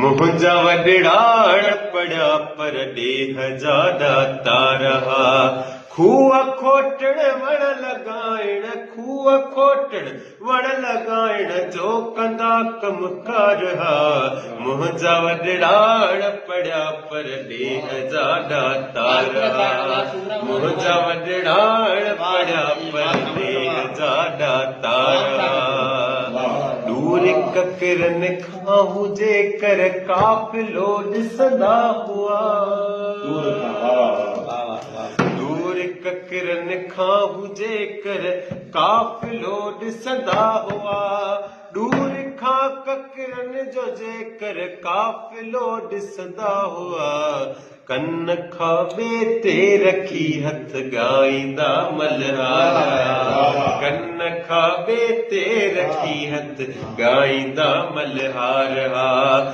منهنجا وڏڙا اڻ پڙهيا پر ڏيهه جا ڏاتار ها. کوهه کوٽڻ وڻ لڳائڻ کوهه کوٽڻ وڻ لڳائڻ جو ڪندا ڪم ڪار ها. منهنجا وڏڙا اڻ پڙهيا پر ڏيهه جا ڏاتار ها. منهنجا وڏڙا اڻ پڙهيا پر ڏيهه جا ڏاتار ها. ڏور ڪڪرن کان هو جيڪر قافلو ڏسندا هئا. ڏور ڪڪرن کان هو جيڪر قافلو ڏسندا هئا. ڏور کان ڪڪرن جو جيڪر قافلو ڏسندا هئا. ڪن کاٻي تي رکي هٿ ڳائيندا ملهار ها. ڪن کاٻي تي رکي هٿ ڳائيندا ملهار ها.